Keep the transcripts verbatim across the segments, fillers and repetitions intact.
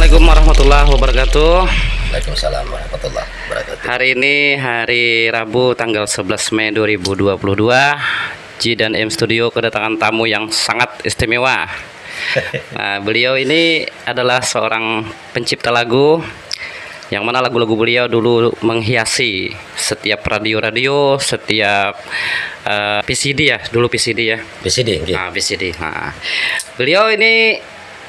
Assalamualaikum warahmatullahi wabarakatuh. Waalaikumsalam warahmatullahi wabarakatuh. Hari ini hari Rabu tanggal sebelas Mei dua ribu dua puluh dua. Ji dan M Studio kedatangan tamu yang sangat istimewa. Nah, beliau ini adalah seorang pencipta lagu yang mana lagu-lagu beliau dulu menghiasi setiap radio-radio, setiap eh, P C D ya, dulu P C D ya. P C D, nggih. Nah, P C D. Nah, beliau ini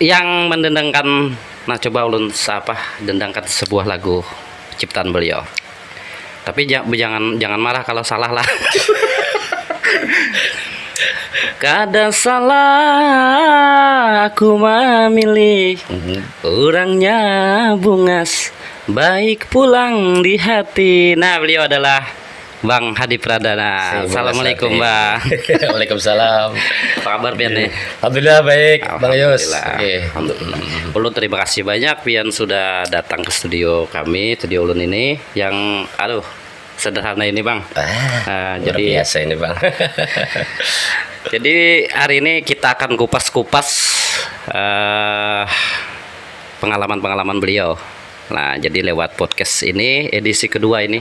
yang mendendangkan, nah, coba ulun apa, dendangkan sebuah lagu ciptaan beliau. Tapi ja- jangan jangan marah kalau salah lah. Kada salah aku memilih, orangnya bungas, baik pulang di hati. Nah, beliau adalah Bang Hadi Pradana. Si Bungas Assalamualaikum, Hadi. Bang. Waalaikumsalam. Apa kabar pian nih? Alhamdulillah baik, Bang Yus. Alhamdulillah. Oke. Ulun terima kasih banyak pian sudah datang ke studio kami, studio ulun ini yang, aduh, sederhana ini, Bang. Ah, Eh, luar jadi biasa ini, Bang. Jadi hari ini kita akan kupas-kupas eh, pengalaman-pengalaman beliau. Nah, jadi lewat podcast ini, edisi kedua ini,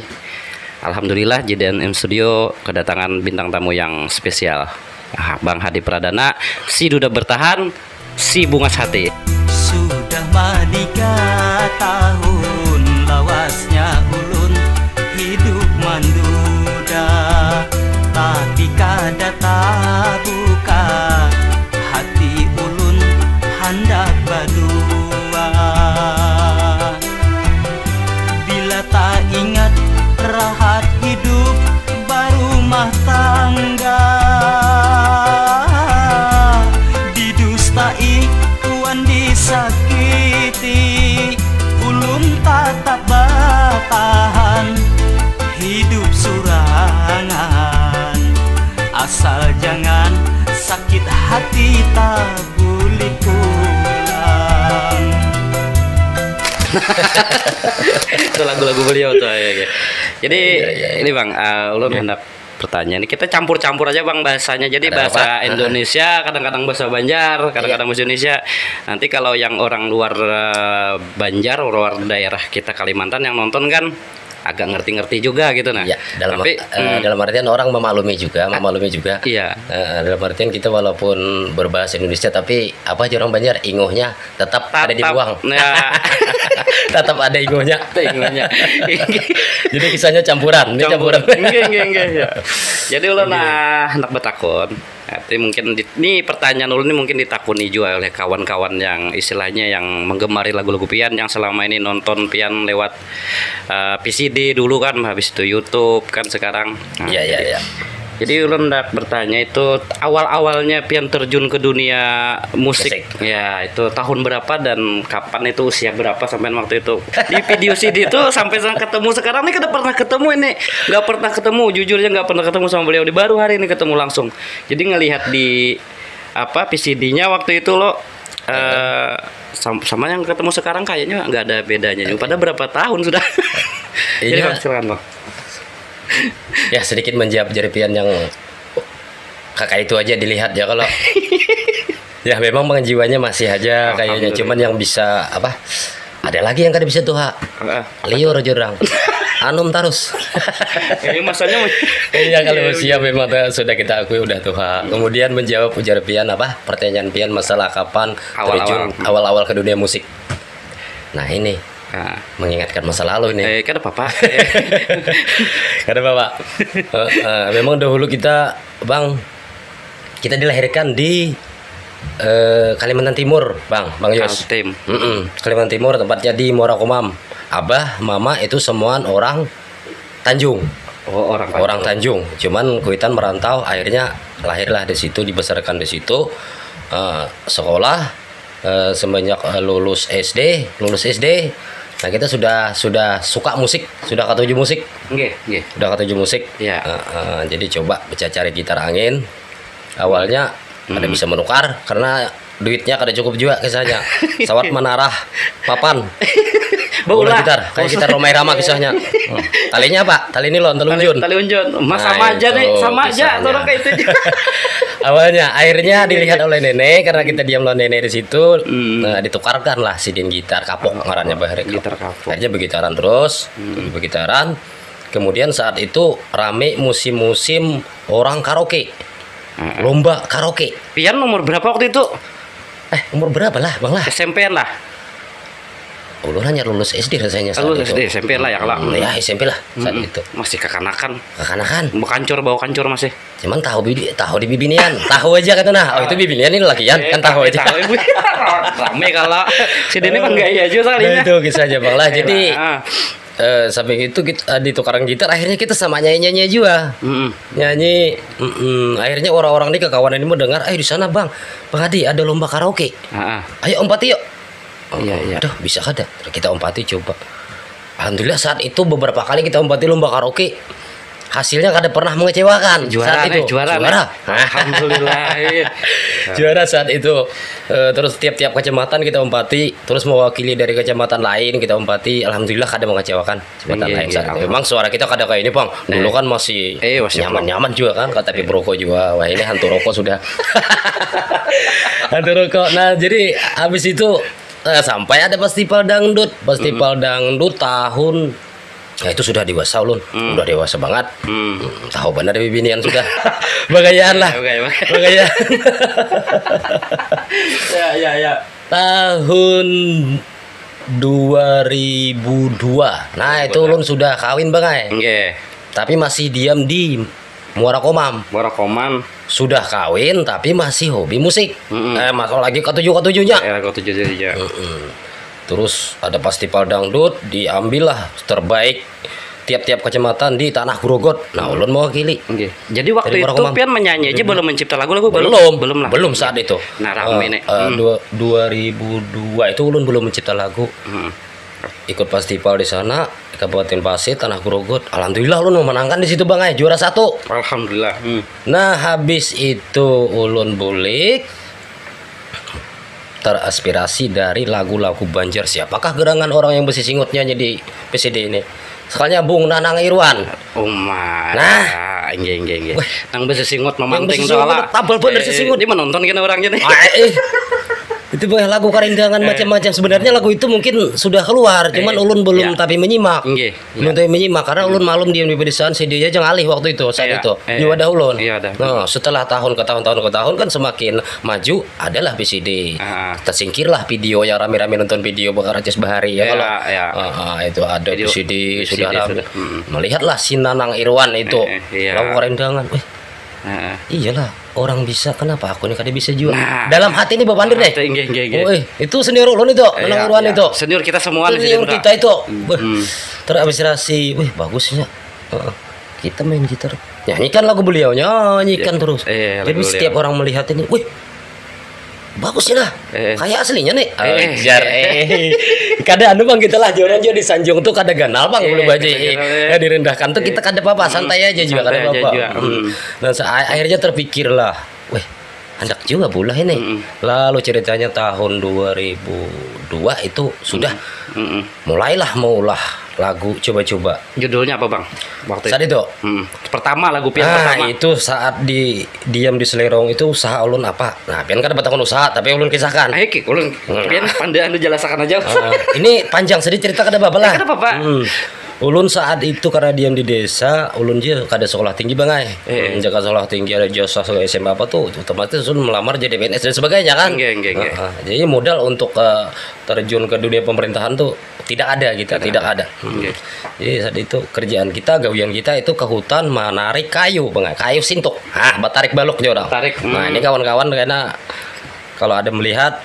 alhamdulillah, J D N M Studio kedatangan bintang tamu yang spesial. Ah, Bang Hadi Pradana, si duda bertahan, si bungas hati. Sudah manikah tahun lawasnya ulun hidup manduda, tapi kada tabuka hati ulun handak badua. Bila taingat rahat hidup barumah tangga, didustai wan disakiti, ulun tatap batahan hidup surangan. Asal jangan sakit hati tabulik pulang. Itu lagu-lagu beliau tuh ya, ya. Jadi Iya, iya, iya. Ini, Bang, eh, ulun hendak bertanya. Ini kita campur-campur aja, Bang, bahasanya. Jadi Ada bahasa apa? Indonesia, kadang-kadang bahasa Banjar, kadang-kadang bahasa Indonesia. Nanti kalau yang orang luar eh, Banjar, luar daerah kita Kalimantan yang nonton kan agak ngerti-ngerti juga gitu, nah. Ya, dalam Tapi eh, hmm, dalam artian orang memaklumi juga, memaklumi juga. Iya. Eh, dalam artian kita walaupun berbahasa Indonesia, tapi apa aja orang Banjar, inguhnya tetap ada di Tatap, buang. Ya, Tetap ada inguhnya. Itu inguhnya. Jadi kisahnya campuran, ini campuran. Enggak, enggak, enggak, ya. Jadi ulun nah hendak bertakun. Nanti mungkin di, ini pertanyaan ulun ini mungkin ditakuni juga oleh kawan-kawan yang istilahnya yang menggemari lagu-lagu pian, yang selama ini nonton pian lewat eh, P C D dulu kan, habis itu YouTube kan sekarang. Nah, Iya, iya, jadi, iya. Jadi ulun hendak bertanya itu, awal-awalnya pian terjun ke dunia musik. Musik. Ya, itu tahun berapa dan kapan, itu usia berapa sampai waktu itu? Di video C D itu sampai sa- ketemu sekarang nih kada pernah ketemu ini. Nggak pernah ketemu, jujurnya nggak pernah ketemu sama beliau. Di baru hari ini ketemu langsung. Jadi ngelihat di apa P C D-nya waktu itu lo eh, sam- sama yang ketemu sekarang kayaknya nggak ada bedanya. Padahal berapa tahun sudah. Jadi Iya. Bang, silakan, Bang. Ya, sedikit menjawab jari pian yang kakak itu aja dilihat ya kalau ya memang pengajiannya masih aja kayaknya, Alhamdulillah. Cuman yang bisa apa, ada lagi yang kada bisa tuh, ha. Heeh. Liur aja orang. Anum terus. Ini masanya Iya, kalau usia memang tuh sudah kita akui udah tua. Kemudian menjawab ujar pian apa, pertanyaan pian masalah kapan Awal-awal. terjun awal-awal ke dunia musik. Nah, ini Nah, mengingatkan masa lalu ini. eh, kada apa-apa. Kada apa-apa. Eh, eh, memang dahulu kita, Bang, kita dilahirkan di eh, Kalimantan Timur, Bang, Bang Yos. Kaltim. Mm-mm. Kalimantan Timur, tempatnya di Muara Kumam. Abah, mama itu semuaan orang Tanjung. Oh, orang Orang Tanjung. Cuman kuitan merantau, akhirnya lahirlah di situ, dibesarkan di situ. Eh, sekolah eh, semenjak eh, lulus S D, lulus S D. Nah, kita sudah sudah suka musik, sudah katuju musik. Nggih, nggih. Sudah katuju musik. Iya. Eh, eh, jadi coba becacari gitar angin. Awalnya ada bisa menukar karena duitnya kada cukup juga kisahnya. Sawat menarah papan. Baulah gitar, kayak gitar Rhoma Irama kisahnya. Hmm. Talinya apa? Tali nilon, tali unjun. Tali unjun. Mas, nah, sama aja nih, sama aja. Tolong kayak itu juga. Awalnya, akhirnya dilihat oleh nenek karena kita diam lawan nenek di situ. Hmm. Nah, ditukarkan lah sidin gitar kapok, oh, ngarannya, bah, gitar kapok. Akhirnya begitaran terus, hmm, begitaran. Kemudian saat itu rame musim-musim orang karaoke. Heeh. Lomba karaoke. Pian umur berapa waktu itu? Eh, umur berapa lah, Bang lah? S M P-an lah. Ulun hanya lulus S D rasanya saat itu. Lulus S D, S M P lah ya, kalau. Hmm, ya, S M P lah saat itu. Masih kekanakan. Kekanakan. Bawa kancur, bawa kancur masih. Cuman tahu bibi-, tahu di bibinian, tahu aja kata nah. Oh, itu bibinian ini lakian, kan tahu aja. Tahu, ibu. Rame kalau si Deni mah enggak iya juga soalnya. Nah, itu kisahnya, Bang lah. Jadi, eh, sampai itu kita, eh, ditukarkan gitar, akhirnya kita sama nyanyi-nyanyi juga. Mm-mm. Nyanyi, mm-mm. Akhirnya orang-orang di kekawanan ini mau dengar, "Eh, di sana, Bang, Bang Adi, ada lomba karaoke. Heeh. Ayo umpati yuk." Iya, iya. Aduh, bisa kada? Kita umpati coba. Alhamdulillah, saat itu beberapa kali kita umpati lomba karaoke. Hasilnya kada pernah mengecewakan. Juara saat nih, itu. Juara nih. Juara. Alhamdulillah, iya. Juara saat itu. Eh, terus tiap-tiap kecamatan kita umpati, terus mewakili dari kecamatan lain kita umpati. Alhamdulillah, kada mengecewakan. Jembatan lain saat itu. Memang suara kita kada kayak ini, Bang. Dulu kan masih nyaman-nyaman juga kan, kata tapi berokok juga. Wah, ini hantu rokok sudah. Hantu rokok. Nah, jadi habis itu, eh, sampai ada festival dangdut, festival dangdut tahun, ya, itu sudah dewasa ulun. Udah dewasa banget. Hmm, tahu benar bibinian sudah. Bagayaan lah. Bagayaan. Ya, ya, ya. Tahun dua ribu dua. Nah, itu ulun sudah kawin, Bang ai. Nggih. Tapi masih diam di Muara Komam. Muara Komam. Sudah kawin tapi masih hobi musik. Mm-mm. Eh, masuk lagi ketujuh-ketujuhnya. Daerah ketujuh-ketujuhnya. Mm-mm. Terus ada festival dangdut, diambillah terbaik tiap-tiap kecamatan di Tanah Grogot. Nah, ulun mewakili. Nggih. Jadi waktu itu pian menyanyi aja belum mencipta lagu, lagu belum? Belum. Belum lah. Belum saat itu. Nah, rame nih. Eh, eh, dua, dua ribu dua itu ulun belum mencipta lagu. Hmm. Ikut festival di sana, di Kabupaten Pasir, Tanah Grogot. Alhamdulillah ulun memenangkan di situ, Bang ai, juara satu. Alhamdulillah. Hmm. Nah, habis itu ulun bulik teraspirasi dari lagu-lagu Banjar. Siapakah gerangan orang yang besi singut nyanyi di P C D ini? Sekalinya Bung Nanang Irwan. Umar. Nah. Inggih, inggih, inggih. Nang besi singut memanting tuh lah. Tabel bener sih singut. Dia menonton kena orang gini. Ah, eh. Itu banyak lagu karindangan macam-macam. Sebenarnya lagu itu mungkin sudah keluar, cuman ulun belum tapi menyimak. Inggih. Belum tapi menyimak karena ulun malum di, di pedesaan, si dia aja ngalih waktu itu, saat itu. Di wadah ulun. Iya, ada. Nah, setelah tahun ke tahun, tahun ke tahun kan semakin maju, adalah P C D. Ah. Tersingkirlah video yang rame-rame nonton video bakarajas bahari ya, iya, kalau, iya. Ah, ah, itu ada video P C D, P C D sudah rame. Sudah. Mm-mm. Melihatlah si Nanang Irwan itu. Eh, eh, iya. Lagu karindangan. Wih, heeh. Iyalah, orang bisa, kenapa aku nih kada bisa juga? Nah. Dalam hati ini bapandir deh. Inggih, inggih, inggih. Oh, eh, itu senior ulun itu, Nanang Irwan itu. Senior kita semua di sini, Pak. Senior kita itu. Hmm. Wih, teraspirasi. Wih, bagusnya. Heeh. Kita main gitar. Nyanyikan lagu beliau, nyanyikan terus. Iya, lagu beliau. Jadi setiap orang melihat ini, wih, bagus ya lah. Eh. Kayak aslinya nih. Eh. Ajar, eh. Kada anu, Bang, kita lah, jangan juga disanjung tuh kada ganal, Bang, belum aja. Iya, kada ganal, ya. Ya, direndahkan tuh kita kada apa-apa, santai aja juga, kada apa-apa. Santai aja juga. Hmm. Nah, akhirnya terpikirlah, weh, handak juga bulah ini. Mm-mm. Lalu ceritanya tahun dua ribu dua itu sudah mulailah maulah lagu coba-coba. Judulnya apa, Bang? Waktu saat itu? Mm-mm. Pertama, lagu pian pertama. Nah, itu saat di diam di Selerong itu usaha ulun apa? Nah, pian kada batakun usaha, tapi ulun kisahkan. Ayo, Ki, ulun pian pandai anu jelasakan aja. Eh, ini panjang, sedih cerita kada apa-apa lah. Eh, kada apa-apa. Hmm. Ulun saat itu karena diam di desa, ulun je kada sekolah tinggi, Bang ai. Eh. Hmm, jaga sekolah tinggi, ada jasa sekolah S M A apa tuh, otomatis ulun melamar jadi P N S dan sebagainya kan. Nggih, nggih, nggih. Heeh. Jadi modal untuk, eh, terjun ke dunia pemerintahan tuh tidak ada gitu, tidak ada. Hmm. Nggih. Jadi saat itu kerjaan kita, gawian kita itu ke hutan menarik kayu, Bang ai. Kayu sintuk. Hah, batarik baluk je orang. Tarik. Nah, ini kawan-kawan karena kalau ada melihat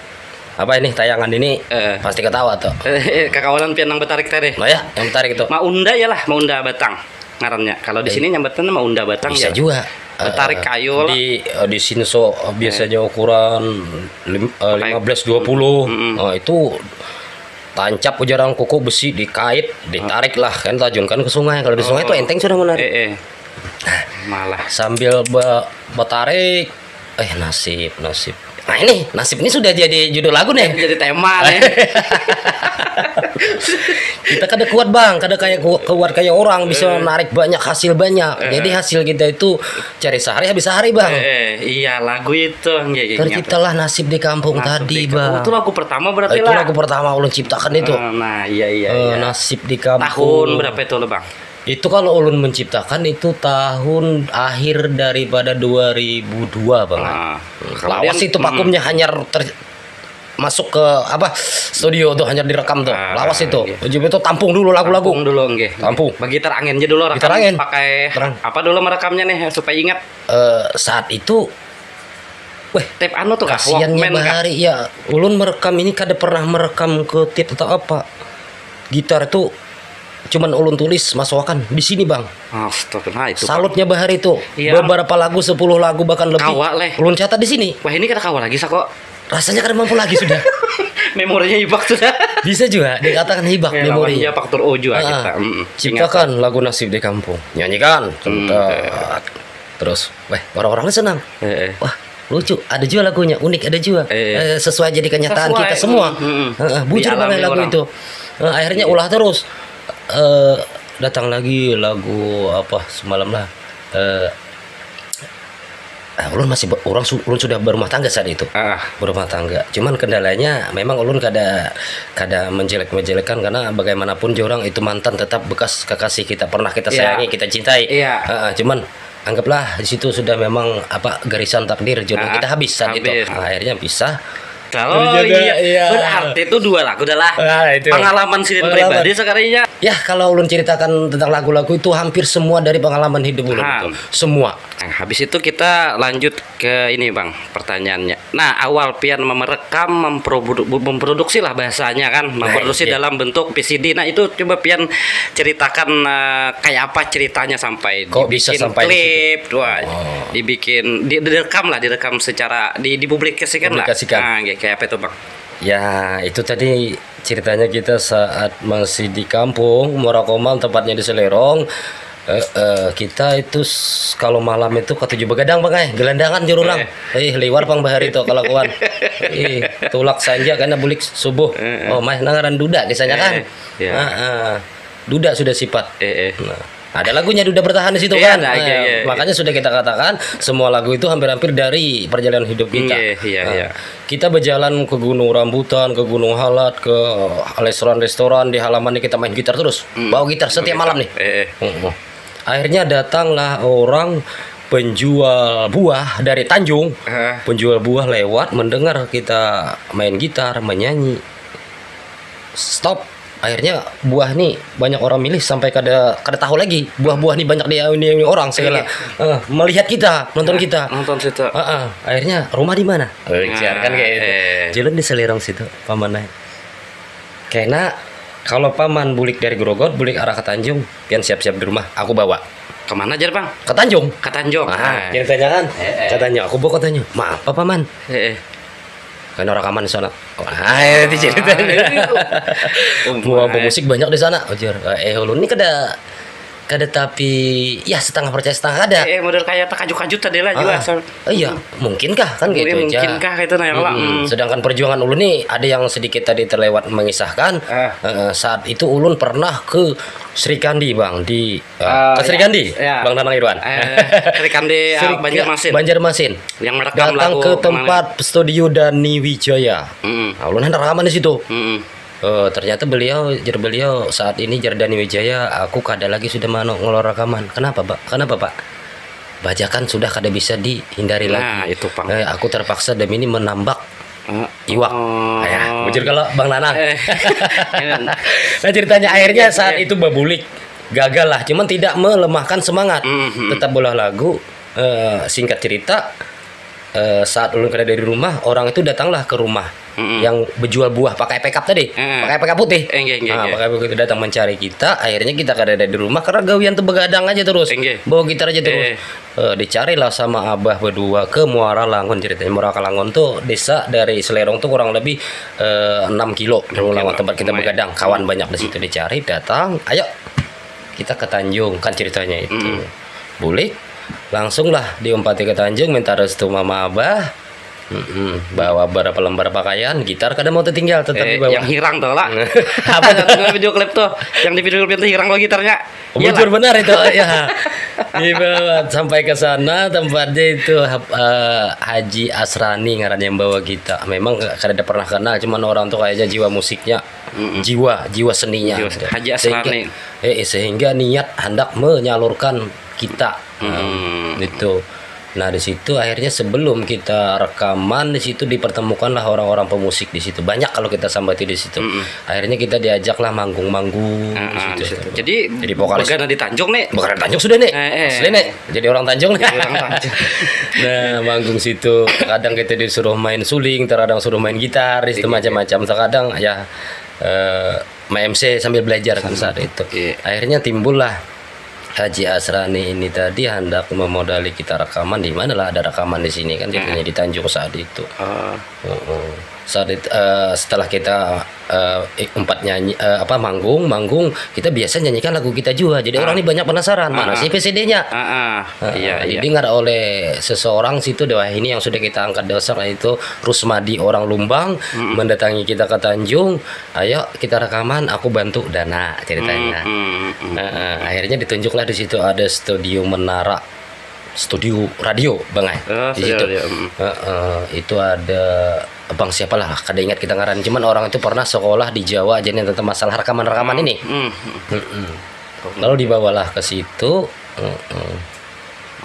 apa ini tayangan ini, eh, pasti ketawa tuh. Eh, eh, kakawanan pian nang betarik tadi. Nah, ya, yang betarik itu. Maunda ya lah, maunda batang ngarannya. Kalau di sini nyambatnya maunda batang ya. Bisa juga. Betarik kayu lah. Di, eh, di sinso, eh, biasanya ukuran lim-, eh, lima belas dua puluh. Mm-mm. Nah, itu tancap ujarang kuku besi, dikait, ditarik lah, kan tajunkan ke sungai. Kalau di sungai itu enteng sudah menarik. Eh, eh. Malah. Sambil be-, betarik, eh, nasib, nasib. Nah, ini nasib ini sudah jadi judul lagu nih. Jadi tema nih. Kita kada kuat, Bang, kada kayak ku- kuat kayak orang bisa narik banyak, hasil banyak. Jadi hasil kita itu cari sehari habis sehari, Bang. Eh, iya, lagu itu nggih, nggih, ingat. Terciptalah nasib di kampung Nasib tadi, di kampung. Bang. Itu lagu pertama Nah, berarti itu lah. Lagu pertama ulun ciptakan itu. Eh, nah, iya, iya, Eh, iya. Nasib di kampung. Tahun berapa itu lo, Bang? Itu kalau ulun menciptakan itu tahun akhir daripada dua ribu dua, Bang. Ah, Lawas kemudian, itu hmm. Vakumnya hanyar ter- masuk ke apa, studio tuh, hanyar direkam tuh. Ah, Lawas itu. Iya. Ujung itu tampung dulu lagu-lagu. Tampung dulu nggih. Tampung. Bagi gitar angin aja dulu, rekam Gitar angin. Pakai Terang. Apa dulu merekamnya nih supaya ingat? Eh, saat itu Tape anu tuh kah? Kasiannya Walkman kah? Bahari ya, ulun merekam ini kada pernah merekam ke tape atau apa. Gitar itu cuman ulun tulis masuakan di sini, Bang. Astaga, nah itu. Salutnya Bahari itu. Iya. Beberapa lagu, sepuluh lagu bahkan lebih. Kawa, leh. Ulun catat di sini. Wah, ini kada kawa lagi sako. Rasanya kada mampu lagi sudah. Memorinya hibak sudah. Bisa juga dikatakan hibak Ya, memori. Lawannya faktor O juga Ah, kita. Mm-mm. Ciptakan lagu Nasib di Kampung. Nyanyikan. Hmm. Cemtet. Terus, weh, orang-orang ini senang. Eh, eh. Wah, lucu. Ada juga lagunya, unik ada juga. Eh. Eh, sesuai jadi kenyataan Sesuai. kita semua. Mm, mm, mm. Heeh, bujur Dialami banget lagu orang. Itu. Eh, akhirnya ulah terus. Eh, datang lagi lagu apa semalam lah. Eh, ah, ulun masih ber- orang su- ulun sudah berumah tangga saat itu. Ah. Berumah tangga. Cuman kendalanya memang ulun kada kada menjelek-menjelekkan, karena bagaimanapun juga orang itu mantan, tetap bekas kekasih kita, pernah kita Iya. Sayangi, kita cintai. Iya. Heeh, cuman anggaplah di situ sudah memang apa, garisan takdir, jodoh Ah, kita habis saat itu. habis. Nah, akhirnya pisah. Kalau Jadi, iya, iya. Berarti itu dua lagu dah lah. Ah, itu. Pengalaman sidin Pengalaman. Pribadi sekalinya. Ya, kalau ulun ceritakan tentang lagu-lagu itu hampir semua dari pengalaman hidup ulun Paham. itu. Semua. Nah, habis itu kita lanjut ke ini, Bang, pertanyaannya. Nah, awal pian merekam, memprodu- memproduksi lah bahasanya kan, memproduksi iya. Dalam bentuk V C D. Nah, itu coba pian ceritakan, eh, kayak apa ceritanya sampai Kok bisa dibikin sampai di situ? Klip, wah, Oh. dibikin di- direkam lah, direkam secara di dipublikasikan lah. Publikasikan. Nah, kayak kayak apa itu, Bang? Ya, itu tadi ceritanya kita saat masih di kampung, Muara Komal, tempatnya di Selerong. Eh, eh, kita itu s- kalau malam itu katuju begadang, Bang, eh, gelandangan jur urang. Eh, liwar pang bahari itu kalakuan. Ih, tulak sanja kena bulik subuh. Oh, mah nangaran duda kisahnya kan. Eh, iya. Ah, ah. Duda sudah sifat. Eh, eh. Nah, ada lagunya Duda Bertahan di situ Iya, kan. nah, iya, Nah, iya, iya. Makanya sudah kita katakan semua lagu itu hampir-hampir dari perjalanan hidup kita. Iya, iya, Nah, iya. Kita berjalan ke Gunung Rambutan, ke Gunung Halat, ke restoran-restoran di halaman ini, kita main gitar terus. Hmm. Bawa gitar setiap Main malam gitar. Nih. Eh, eh. Mm-mm. Akhirnya datanglah orang penjual buah dari Tanjung. Hah? Penjual buah lewat, mendengar kita main gitar, menyanyi. Stop. Akhirnya buah nih banyak orang milih sampai kada kada tahu lagi buah-buah nih banyak diauni orang segala. Iya. Eh, melihat kita, nonton kita. Nonton situ. Heeh, akhirnya rumah di mana? Eh, Nah, siar kan kayak itu. Eh. Jalan di Selerong situ, Paman ai. Kena kalau Paman bulik dari Grogot, bulik arah ke Tanjung, pian siap-siap di rumah, aku bawa. Kemana aja, Bang? Ke Tanjung. Ke Tanjung. Nah, Eh. ceritanya kan? Eh, eh. Katanya aku bawa ke Tanjung. Maaf, Paman. Eh, eh. Kan orang rekaman di sana. Wah, itu ceritanya. Ah, Mau itu. pemusik banyak di sana, ujar. Eh, ulun ini kada kada tapi ya setengah percaya setengah kada. Eh, eh, model kayak terkajut-kajut tadi lah juga. Ah, Soal- iya, mungkinkah kan gitu Iya, aja. Mungkinkah itu nah, ya, lah. Mm-mm. Hmm. Sedangkan perjuangan ulun nih ada yang sedikit tadi terlewat mengisahkan. Ah. Eh, saat itu ulun pernah ke Sri Kandi, Bang, di eh, Ah, ke Sri ya. Kandi, Ya. Bang Danang Irwan. Eh, Sri Kandi, ah, Sri- Banjarmasin. Banjarmasin. Yang merekam Datang lagu ke kemana? Tempat studio Dani Wijaya. Mm-mm. Nah, ulun handak rekaman di situ. Mm-mm. Eh, ternyata beliau, jar beliau, saat ini, jar Dani Wijaya, aku kada lagi sudah mau ngeluar rekaman. Kenapa, Pak? Kenapa, Pak? Bajakan sudah kada bisa dihindari Nah, lagi. Itu, Pang. Eh, aku terpaksa demi ini menambak Eh, iwak. oh. Ayah, bujur kalau Bang Nanang. Eh, Nah, ceritanya akhirnya saat Iya. Itu babulik, gagal lah, cuman tidak melemahkan semangat. Mhm. Tetap bola lagu. Eh, singkat cerita, eh, saat ulun kada dari rumah, orang itu datanglah ke rumah Mhm. yang berjual buah pakai pickup tadi, Mhm. Pakai pickup putih. Enggak, enggak, Nah, enggak. Pakai pickup itu datang mencari kita. Akhirnya kita kada ada di rumah karena gawian tuh begadang aja terus. Enggak. Bawa gitar aja terus. Eh. Eh, dicarilah sama abah berdua ke Muara Langun ceritanya. Muara Langun tuh desa dari Selerong tuh kurang lebih eh, enam kilo. Muara Langun tempat kita Lumayan. Begadang. Kawan banyak di situ dicari, datang. Ayo kita ke Tanjung kan ceritanya itu. Mm. Bulik, langsunglah diumpati ke Tanjung, minta restu mama abah. Mm-mm. Bawa berapa lembar pakaian, gitar kada mau tertinggal, tetap Eh, dibawa. Yang hirang tuh lah. Apa tuh? Ada video klip tuh. Yang di video klip itu hirang loh gitarnya. Bujur benar itu, ya. Dibawa sampai ke sana, tempatnya itu, eh, Haji Asrani ngaran yang bawa kita. Memang kada pernah kenal, cuman orang tuh kayaknya jiwa musiknya, jiwa jiwa seninya. Jiwa seni. Haji Sehingga- Asrani. eh, sehingga niat hendak menyalurkan kita. Nah, gitu. Nah, di situ akhirnya sebelum kita rekaman, di situ dipertemukanlah orang-orang pemusik di situ. Banyak kalau kita sambati di situ. Akhirnya kita diajaklah manggung-manggung di Ah, situ. di situ. Jadi, Jadi vokalis. Bagana di Tanjung nih. Bukan Tanjung sudah nih. Eh, eh. Asli nih. Jadi orang Tanjung nih. Jadi orang Tanjung. Nah, manggung situ. Kadang kita disuruh main suling, terkadang suruh main gitar, di situ macam-macam. Terkadang ya, eh, M C sambil belajar kan saat itu. Iya. Akhirnya timbullah Haji Asrani ini tadi hendak memodali kita rekaman, di mana lah ada rekaman di sini kan, ceritanya di Tanjung saat itu. Ah, Heeh. Saat itu, eh, setelah kita, eh, empat nyanyi, eh, apa, manggung, manggung, kita biasa nyanyikan lagu kita juga. Jadi orang ini banyak penasaran, mana sih V C D-nya? ah, ah. Heeh, Iya, iya. Didengar oleh seseorang situ, wah, ini yang sudah kita angkat dasar, yaitu Rusmadi orang Lumbang, mendatangi kita ke Tanjung, ayo kita rekaman, aku bantu dana ceritanya. Hmm, hmm. Heeh, akhirnya ditunjuklah di situ ada studio Menara, studio radio, Bang, eh. Oh, Di studio situ. Radio, hmm. Heeh, itu ada Bang siapa lah, kada ingat kita ngaran. Cuman orang itu pernah sekolah di Jawa, jadi tentang masalah rekaman-rekaman ini. Hmm. Mm-mm. Lalu dibawalah ke situ. Mm-mm.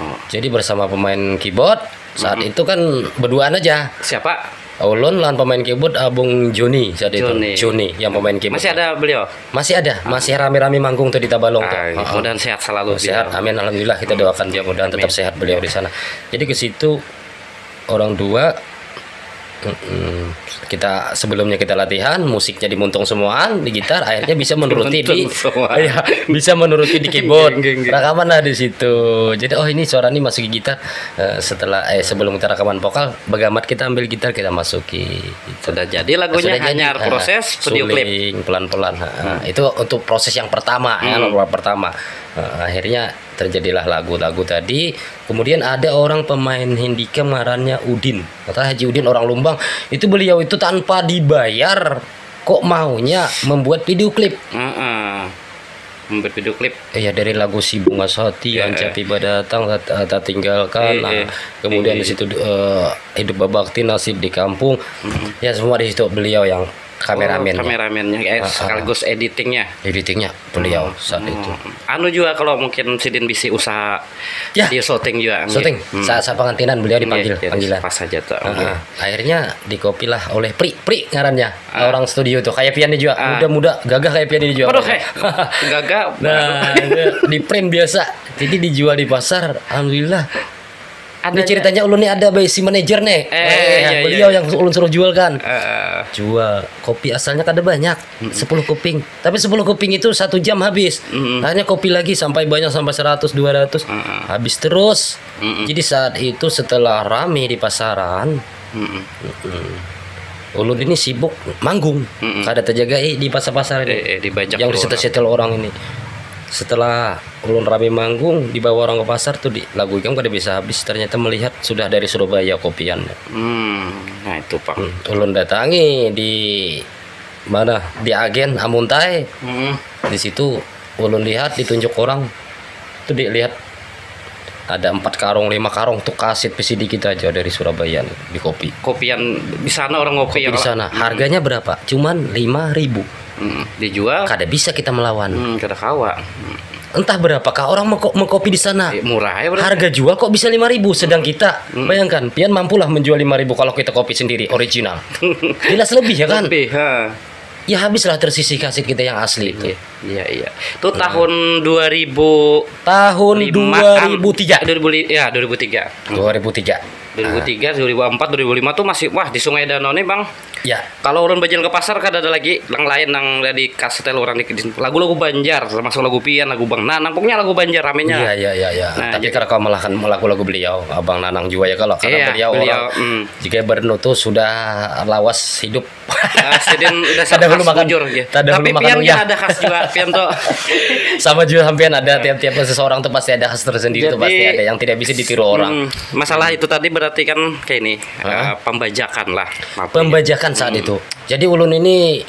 Oh. Jadi bersama pemain keyboard saat itu kan berduaan aja. Siapa? Ulun lawan pemain keyboard Abung Joni saat itu. Joni. Joni yang pemain keyboard. Masih ada beliau? Masih ada, masih rame-rame manggung tuh di Tabalong tuh. Ah, Heeh. Mudahan sehat selalu beliau. Sehat, amin, alhamdulillah, kita doakan dia mudahan tetap sehat beliau di sana. Jadi ke situ orang dua, mm, kita sebelumnya kita latihan, musiknya dimuntung semuaan di gitar, akhirnya bisa menuruti di Dimuntung semuaan. Iya, bisa menuruti di keyboard. Geng, geng, geng. Rekaman lah di situ. Jadi oh, ini suara ini masuk di gitar. Eh, setelah eh sebelum kita rekaman vokal, bagamat kita ambil gitar, kita masuki. Sudah jadi lagunya, Sudah jadi, hanyar ah, proses video klip. Suling pelan-pelan. Ah, Hmm. itu untuk proses yang pertama, ya, Hmm. nomor pertama. Ah, akhirnya terjadilah lagu-lagu tadi. Kemudian ada orang pemain handicam ngarannya Udin. Kata Haji Udin, orang Lumbang. Itu beliau itu tanpa dibayar kok maunya membuat video klip. Heeh. Membuat video klip. Eh, ya, dari lagu Si Bunga Sati, Ya. Anca Tiba Datang, Tat- eh, Tak Tinggalkan. Eh, Nah, eh. kemudian Eh. di situ eh, Hidup Berbakti, Nasib di Kampung. Ya, semua di situ beliau yang kameramen. Oh, kameramennya, eh, Ah, ah. Sekaligus editingnya. Editingnya beliau saat itu. Hmm. Anu juga kalau mungkin sidin bisi usaha Ya. di syuting juga. Syuting Hmm. saat, saat pengantinan beliau Iya, dipanggil, iya, panggilan. Pas aja tuh. Ah, ah. Akhirnya dikopilah oleh Pri, Pri ngarannya. Ah. Orang studio tuh, kayak pian ini juga, Ah. muda-muda, gagah kayak pian ini juga. Aduh, hei. Gagah. Nah, di print biasa. Jadi dijual di pasar, alhamdulillah. Ini Adanya- ceritanya ulun nih ada by si manajer nih. Eh, iya, iya, Beliau iya. Yang ulun suruh jual kan. Eh, Jual kopi, asalnya kada banyak, sepuluh keping. Tapi sepuluh keping itu satu jam habis. Mm-mm. Akhirnya kopi lagi sampai banyak, sampai seratus, dua ratus. Mm-mm. Habis terus. Mm-mm. Jadi saat itu setelah rame di pasaran, Mm-mm. mm, ulun ini sibuk manggung. Mm-mm. Kada terjaga eh, di pasar-pasar ini. Eh, eh, dibajak Yang dulu. Disetel-setel orang ini. Setelah ulun rame manggung, dibawa orang ke pasar tuh, di lagu ikam kada bisa habis, ternyata melihat sudah dari Surabaya kopian. Hmm, nah itu, Pak. Hmm, ulun datangi di mana, di agen Amuntai. Hmm. Di situ ulun lihat, ditunjuk orang tuh, dilihat ada empat karung, lima karung tuh kaset V C D kita aja dari Surabaya nih, di kopi. Kopian di sana orang ngopi ya, Di kalau- sana harganya berapa? Cuman lima ribu. Hmm, dijual. Kada bisa kita melawan. Hmm, kada kawa. Hmm. Entah berapakah orang mengko- mengkopi di sana. Eh, murah ya berarti. Harga jual kok bisa lima ribu, sedang kita, bayangkan, pian mampulah menjual lima ribu kalau kita kopi sendiri original. Jelas lebih ya kan? Lebih, ha. Ya habislah tersisih kaset kita yang asli itu. Iya, iya. Itu tahun dua ribu Tahun lima, dua ribu tiga. dua ribu li- ya, dua ribu tiga. Dua ribu tiga. dua ribu tiga, dua ribu empat, dua ribu lima tuh masih, wah, di Sungai Danau nih, Bang. Ya. Kalau orang bajalan ke pasar, kada ada lagi yang lain yang dari kasetel orang di, di- lagu-lagu Banjar, termasuk lagu pian, lagu Bang Nanang, pokoknya lagu Banjar ramenya. Iya, iya, iya, iya. Nah, Tapi jadi- kalau kau melahkan lagu-lagu beliau, Abang Nanang juga ya kalau, karena Iya, beliau, beliau, orang hmm. Jika Bernu tuh sudah lawas hidup. Ah, sidin udah Tadahulu khas makan- bujur ya. tadahulu Tapi makan pian uyah. Ada khas juga pian tuh. Sama juga sampean ada, tiap-tiap seseorang tuh pasti ada khas tersendiri tuh, pasti Jadi- ada yang tidak bisa ditiru orang. Hmm, masalah itu tadi berarti kan kayak ini eh, pembajakan lah. Maaf. Pembajakan saat itu. Jadi ulun ini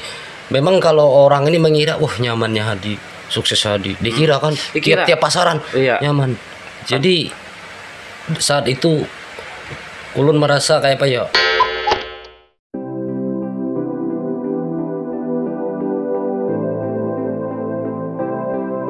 memang kalau orang ini mengira, "Wah, nyamannya Hadi, sukses Hadi." Dikira kan Dikira. tiap-tiap pasaran Iya. nyaman. Jadi saat itu ulun merasa kayak apa ya?